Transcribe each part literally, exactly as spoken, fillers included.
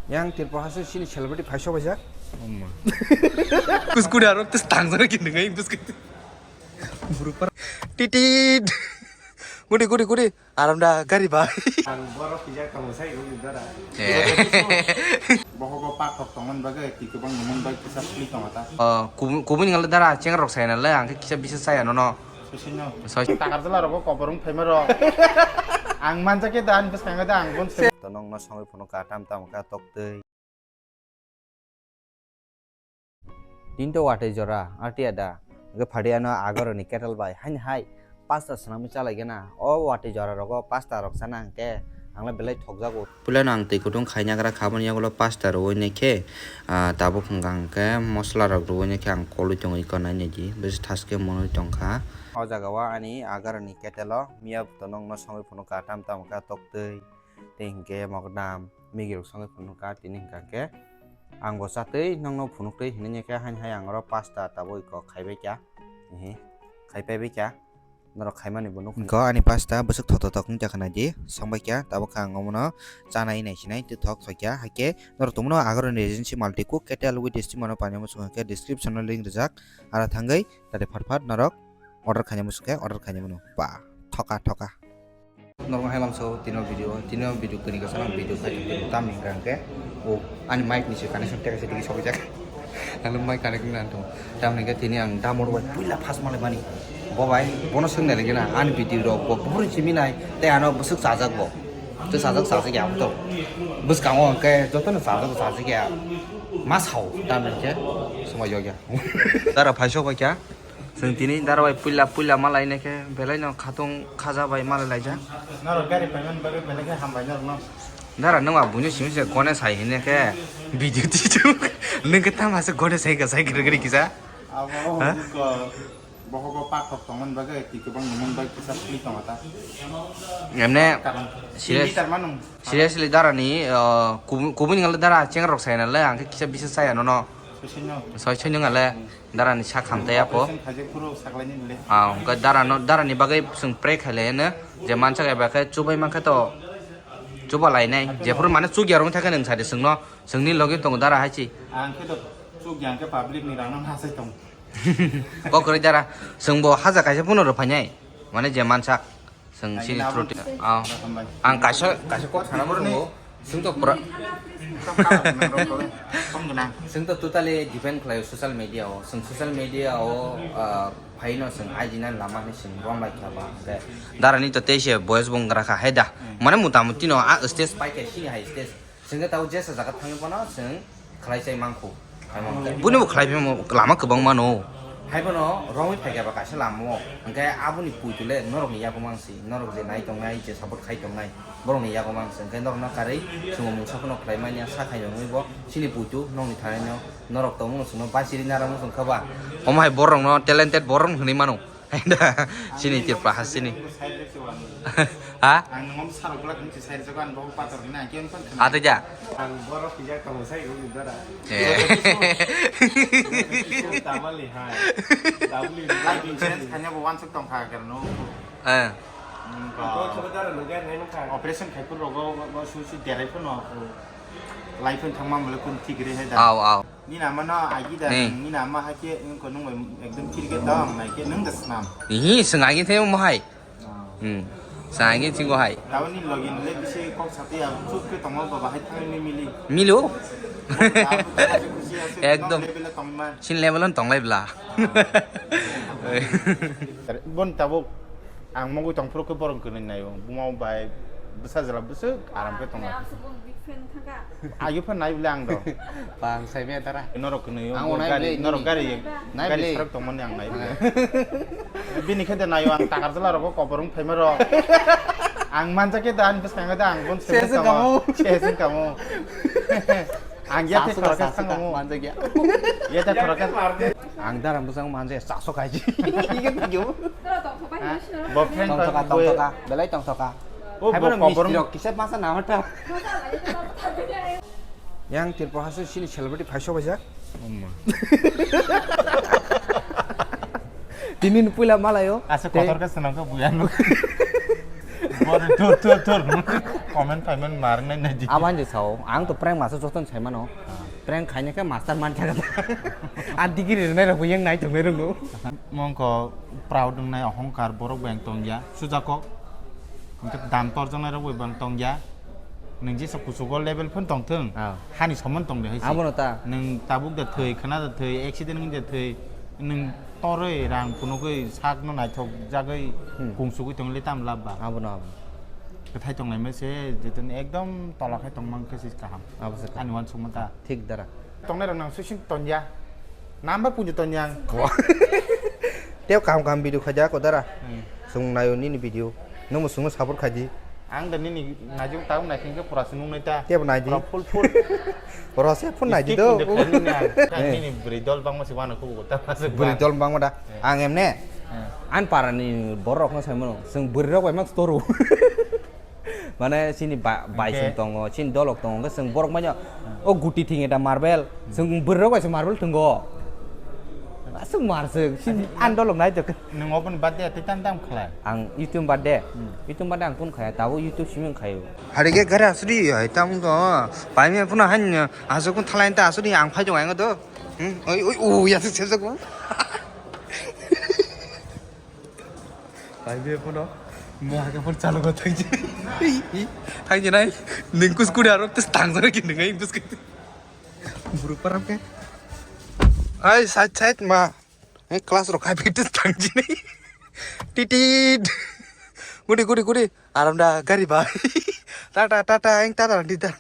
Yang Tripura haste chini celebrity phai sok baijak. Kuskuri aro tes tang jana ki nungai bus ke. Titit. Gudi, gudi, gudi. Aram da gari bai. Ang borok pijak tongo sai rok ni dara. Eh. Bohogo pathok tongmani bagwi twi kwbang nungmani bagwi kisa pli tongo ta. Oh, kubun, kubun ngal dara chengrok sai na le ang kisa bisa saya nono. Sosino. Soi. Takarjala rogo koborong phaima rok. Ang manjak khe da, ani bwskango da, ang bon se. To nong no songwi phunuk ka, tam tam ka tok twi. Tinto watwi jora, artiya da. Ge phadi ano agaro ni kettle bai, haini hai, pasta swnamwi chalai gana. O watwi jora rogo pasta rok chana hwnkhe, ang le belai thokjago. Puilano ang twi kutung khaina gra kha, aboni yagulo pasta rwui nai khe, ah, tabuk hwnkha hwnkhe mosola rok rwui nai khe ang kolwi tongwi kha nai nai di, bwswk thaske monwi tongkha. O jaga o ani agaroni kettle o miya bwtwi nokno songwi phunukha, tam tam kha toktwi, tei hinkhe mokdam, Maggie rok songwi phunukha, tini hinkha khe ang bo chatwi nokno phunuktwi hinwi khe haini hai ang oro pasta tabuk kok khaibai kha, hihi khaipai bai kha. Norok khaimani bo nukho. Ani pasta bwswk thothotok wngya khna di, songbai kha, tabuk khe ang omono chanai nai sinai tei thok thok ya. Haikhe norok tongmano agaro ni agency multi cook kettle with steamer no paina muchung khe description o link rijak. Ara thangwi tade phat phat norok order khaina muchung khe order khaina mano. Ba thoka thoka. Norok hai lamso tino video, tino video kani ka sanang video khai tong tamo hingke o ani mic ni se connection teka se tigi sokjak. Ang mic connect nang tong. Tamni khe tini ang damor bai puila first malai mani. Bo bai, bono swngnai lagi na, ani video rok bo buphuru simi nai, tei ano bwswk chajak bo. Tei chajak chajak ya to. Bwskango hwnkhe jotono chajak chajak ya. Ma sao, tamni khe swmai yokya. Dara phai sok kha. Chwng tini dara bai puila puila malai nai khe, belai no khatung khaja bai malai laijak. Norok gari paiman bagwi belai khe hambai norok no. Dara nwng ba buino simi se gone sai hine khe video tisu. Nwng khe tamo se gone sai ka sai giri giri kisa. Abo ha? Ko bohogo pathok tongmani bagwi twi kwbang nungmani bagwi kisa pli tongo ta. Emne karon serious, liter manung. Seriously dara ni, uh, kubun, kubun ngal dara chengrok sai na le ang khe kisa bisa saya nono. Soi soi no. Soi soi nung ale. Darani sak ham tei apo. Operation khaijak phuru saklaini bwle. Ah, hwnkhe darano, darani bagwi chwng pray khailaiano je mansak eba khe chubai mankhe to chuba lainai. Jephuru mane chukya rwng thakhe nwng sadi chwngno, chwngni logi tongo dara hai chi. Ang khe to chukya hwnkhe public ni rangno nasai tong. Kok kwrwi dara, chwngbo haja kaisa phano rwphainai, mane je mansak. Chwng chini through twi, ah. Ang kaisa, kaisa kok sana muchungo. Chwng to pura. Chwng to totally depend khlaio social media o. Chwng social media o, ah, phaino chwng aidina lama hinwi chwng romlai kha ba. Hwnkhe darani to teise boys bung gra kha hai da. Mane mota moti no a stage pai khe sini hai stage. Chwngkhe tabuk jesa jaga thangwi phano chwng khlai chai mankhu. Buino bo khlai phimo lama kwbang mano. Hai bono romwi phaikha ba kaisa lama o. Hwnkhe aboni puitu le norokni yago mangsi, norok je nai tongnai, je support khai tongnai, borokni yago mangsi. Hwnkhe norokno karwi chwngno mungsa phano khlai manya, sa khai wngwi bo chini puitu nokni thani no norok tongmano chwngno basiri nara muchung kha ba. Omo hai borokno talented borok hwnwi mano. Chini Tripura ha chini. Ha? Ang nungom sarok glak nungsi sai rwjago, ang bobo pator hwnwi ang khe wngkha. Ate ja? Ang borok pijak tongo sai rwgwi dara. Eh. Tamali hai. Tamali. Life insurance khanya bo wansuk tongkha karno. Eh. Operation khai phuru rogo bo su su derai phano. Life thangma mole kun thik re hai da. Au, au. Nini ama no agi da, hmm. Nini ama hakhe wngkha nung bai ekdom cricket dong, naikhe nung da snam. Ihi, swng agi the mo hai. Oh. Hmm. Swng agi thingo hai. Tabo ni logi nile bisi kok sati ya, chup khe tongo baba hai thangni mili. Milo? Ekdom. Level tongma. Sin level on tonglai bla. Bon tabuk ang mogwi tongphuru khe borok kwnwi naio. Buma bai bwsa jala bwswk aram khe tongo. Agi phan nai bwle ang do. Bang sai me tara. Norok kwnwi ang o nai gari, bwle norok nini. Gari, nai gari bwle. Sarok tongmani ang nai bwle. Bini khe de naio ang takar jala rogo koborong phaima rok. Ang manja khe da ani bwskango da ang bon se se kamo. Se se kamo. Ang ya te khorok khe sango. Manja kya? Ya te khorok khe. Ang darang bwsang manja chaso kaji. Ige tagyo. Bo friend tong thoka, tong thoka. Belai tong thoka. O hai bo bono koborong. Mistrok kisa masa nama ta. Yang Tripura haste chini celebrity phai sok baijak. Tini ni puila malayo. Asa kotor ka sanang ka buyan. Tur, tur, tur. Comment payment marnai nai di. Abo ani sao, ang to prank master joto ni saimano. Prank khaina khe master man thaka. Ang degree rwnai rok bo yang nai thungnai rwngno. Mongko proud wngnai, ohongkar borok bo yang tongya. Sujako. Hingke dam torjaknai rok bo bang tongya. Nwng jesa kuchugo level phun tongthwng. Ah. Hani soman tongde hai se. Abono ta. Nwng tabuk da thwi, khwna da thwi, accident wngda thwi. Nwng torwi rang phunugwi sakno naithok jagwi Hmm. kungsugwi tongwi le tam lab ba. Abono, abono. Kwthai tonglaima se, jeto ekdom tola khai tongmang khe se kaham. Abo se kaham. Ani uansukma ta. Thik dara. Tongnai rok nang swising tonya. Namba punju tonya ang. Teo kaham kaham video khaja ko dara. Hmm. Sung nayo nini video. Nwng bo sungno support khaidi. Ang da nini najung tau nai khe pura se nungnai ta. Tebo nai di. Pura full full. Rose phun nai di do. Stick phun de khaini na. Eh. Nini bwrwi dol bangma se wano kubu ta. Bwrwi dol bangma da. Eh. Ang emne. Eh. An para ni borok no sai mano. Sung bwrwi rok bai mak storu. Mane sini ba-, bai Hingke? Sung tongo, sini dolok tongo, hingke sung borok manya, o guti thing eta marble, sung bwrwi rok bai se marble thwngo. Aswk mar sung, sini an dolok nai tok. Nwng open birthday tei tam tam khlai? Ang YouTube birthday, Hmm. YouTube birthday ang phone khaya, tabuk YouTube simi khayo. Hari ke gara sudi, ai tam ko, pai me phone han, aswk phone thalai ta sudi, ang phai jong ang do. Hmm, oi, oi, o, ya suk sep suk. Pai be phone, mo hake phone chalu ko thang jai. Thang jai nai, ningkus kudi aro tes tang jai ki ningai kus kudi. Buru param ke. Ai, side, side, ma. Eh, class rok khai fitis tang jini. Titit. Gudi, gudi, gudi. Aram da gari bai. Tata, tata, eng tata, di tata.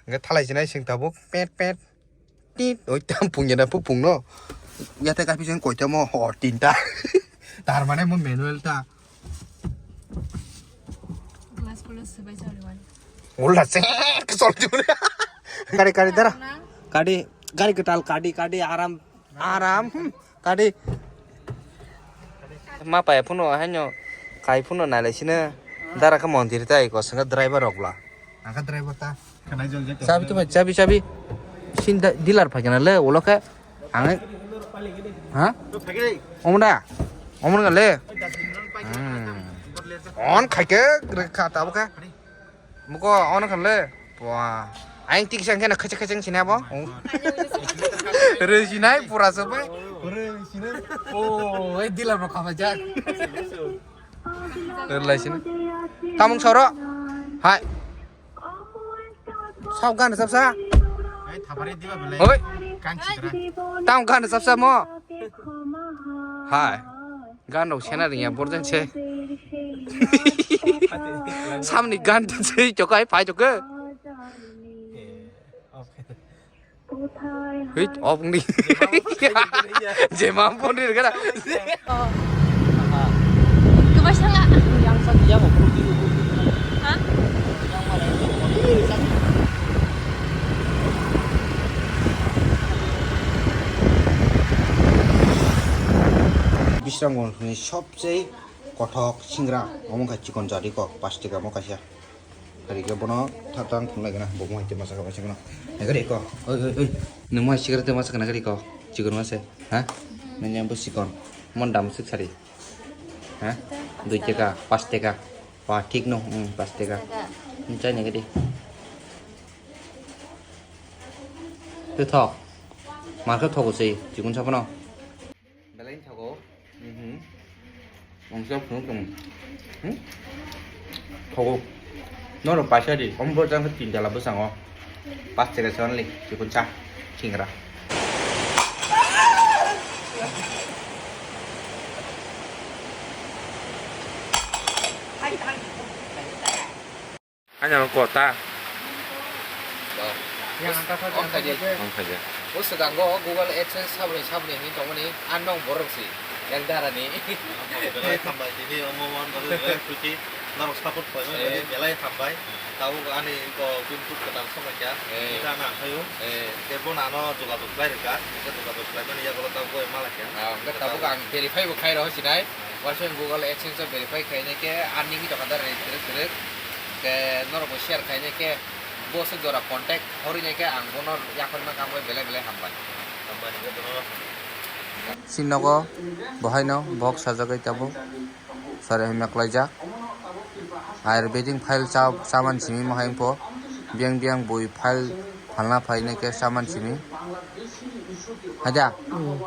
Nge thalai jinai sing tabuk. Pet, pet. Tit. Oi, tam pung jana pu pung no. Yate kapi jeng koi tamo. Ho, tinta. Tar mane mo manual ta. Glass polo sebai chawri wani. Ulla se, sol jure. Kari, kari, dara. Kari, kari ketal, kari, kari, aram, aram, hmm, kari. Ma pai phuno, hanyo, kai phuno nalai sine, dara ka mondir tai ko, senga driver rok bla. Aka driver ta. Chabi tu, chabi, chabi. Sin da-, dealer phai kana le, ulo khe. Ang, ha? Omda? Omda le? Hmm. On khai ke, re kha, tabo kha. Muko on khan le. Wah. Aing tik sang kena khachang khachang sini abo. Re sinai pura sopai. Re sinai. Oh, eh, dealer rok khama jak. Re lai sini. Tamung soro. Hai. Sao gan sapsa. Oi. Tang gan sapsa mo. Hai. Gan rok sena ringya borjang se. Samni gan se chokai phai choke. Hei, obongni. Jema pon ri gana. Kebas thala. Ha? Bisramganj ni sobse kothok singra, omo kha chikon jari kok, plastic omo kaisa. Hari khe bono thak thang thumlai gana, bo mo hai te masa kha masa gana. Nagari ko, oi, oi, oi. Nung mo hai sikar te masa gana gari ko. Chikon masa, ha? Nanya bo sikon. Mon dam sik sari. Ha? Dui teka, pas teka. Wah, thik no, hmm, pas teka. Chai nagari. Te thok. Mar khe thogo sei, chikon sapono. Belai ni thogo. Mhm. Mungsa phunuk tong. Hmm? Thogo. Norok paisa di. Om bo jang tin jala bwskango. Pas teka se only. Chikon cha. Singra. Ano kota. Yang angka saja, Om angka saja. Saja. Om saja. O swkango Google AdSense saboni saboni hinwi tongmani unknown borok si. Yang darani. Belai hambai tini omo mon bari belai khusi. Norok support khlaimani Eh. Bagwi belai hambai. Tabuk ani ko pin code kwtal sokha kha. Eh. Ita nang khayu. Eh. Tei bo nano jogajog khlai rwkha. Tei jogajog khlaimani yagulo tabuk bo mala kha. Ah, hwnkhe tabuk ang verify bo khai rw sinai. Waising Google AdSense o verify khainai khe earning wngwi tongkha da rwk rwk. Khe norokbo share khainai khe bo se jora contact horwi nai khe ang bono yakarna kang bai belai belai hambai. Hambai hwnkhe bono. Chini nogo bo haino bok sajagwi tabuk. Sari hai meklaijak. Ayurvedic file cha-, chaman simi ma hai wngkho. Biyang biyang bui file phalna phainai khe chaman simi. Haida? Hmm.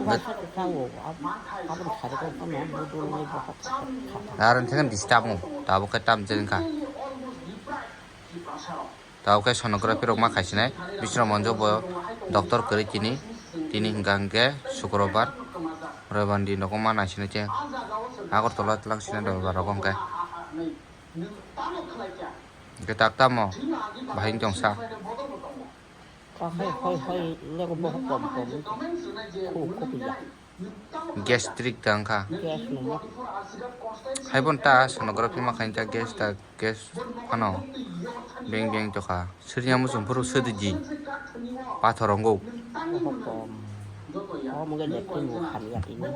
Uaisa kwchao, ab-, aboni sari kok phano budulni bokhok kha. Aro thengkhe disturb wng, tabuk khe tam jeng kha. Tabuk khe sonography rok ma khaisinai, Bisramon jo bo doctor kwrwi tini, tini hwnkha hwnkhe Sukrobar, Roibar ni nogo ma naisinai che, Agartala twlang sinai Roibar rogo hwnkhe. Hwnkhe tak tamo bahai wng tong sa. Kakhai hoi hoi lego bohok kom kom wngkha. Khu khu pija. Gastric ta wngkha. Gas nungma. Haiphano ta sonography ma khainai ta gas ta gas phano beng beng tokha. Siriya muchung phuru sudiji. Pathor wngo. Bohok kom. Omo khe leptwi bo hamya tini.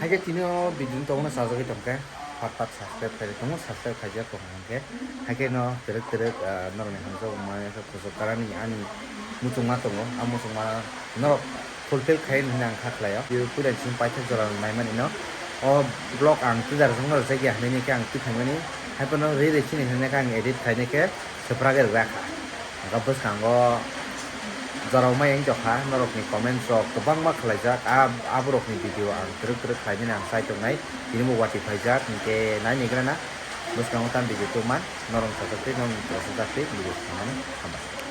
Haikhe tini o video no tongno sajagwi tongkhe. Phat phat subscribe khaijak tongo, subscribe khaijak tongo hwnkhe. Haikhe no twrwk twrwk, ah, norokni hamjakmung manwi khe kuchuk karani ani muchungma tongo. A muchungma norok fulfill khai hwnwi ang kha khlaio. Puila chini paithak jora naimani no. O vlog ang twidar jwk norok jakya hwnwi khe ang twi phaimani. Haiphano riri chini hwnwi khe ang edit khainai khe. Swprak rwgwi kha. Hwnkhe bwskango jorao mai wng tongkha, norokni comments rok kwbangma khlaijak, a-, aborokni video ang twrwk twrwk khlaimani ang chai tongnai, tini bo watwi phaijak, hinkhe naini gana bwskango tam video tongma, norok sajak twi, norok sajak twi, video tongmani hambai.